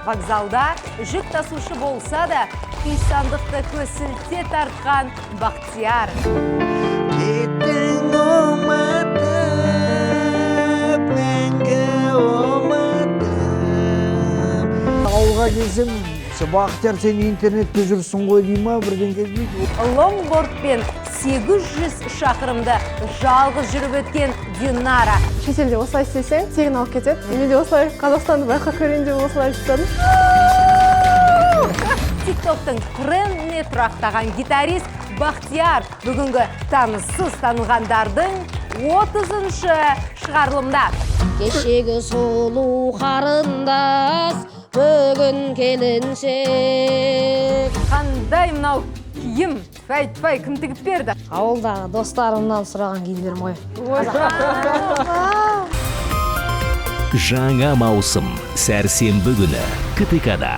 Вокзалда жүк тасушы болса да, күй сандықты көсілте тартқан Бақтияр. Кеттің ұмытып, мәңгі ұмытып. Ауылға келсем, «Бақтияр, сен интернетте жүрсің ғой» дей ма, бірдеңке дейді. Лонгбордпен 800 шақырымды жалғыз жүріп өткен Динара. Шетелде осылай істесең, тегін алып кетеді. Мен де осылай Қазақстанды байқап көрейін деп осылай істедім. Тиктоктың трендіне тұрақтаған гитарист Бақтияр бүгінгі таныссыз танылғандардың 30-шы шығарылымда. Кешегі сұлу қарындас, бүгін келіншек. Қандай мынау киім? Тфәй, тфәй, кім тігіп берді? Ауылдағы достарымнан сұраған киімдерім ғой. Жаңа маусым сәрсенбі күні КТК-да.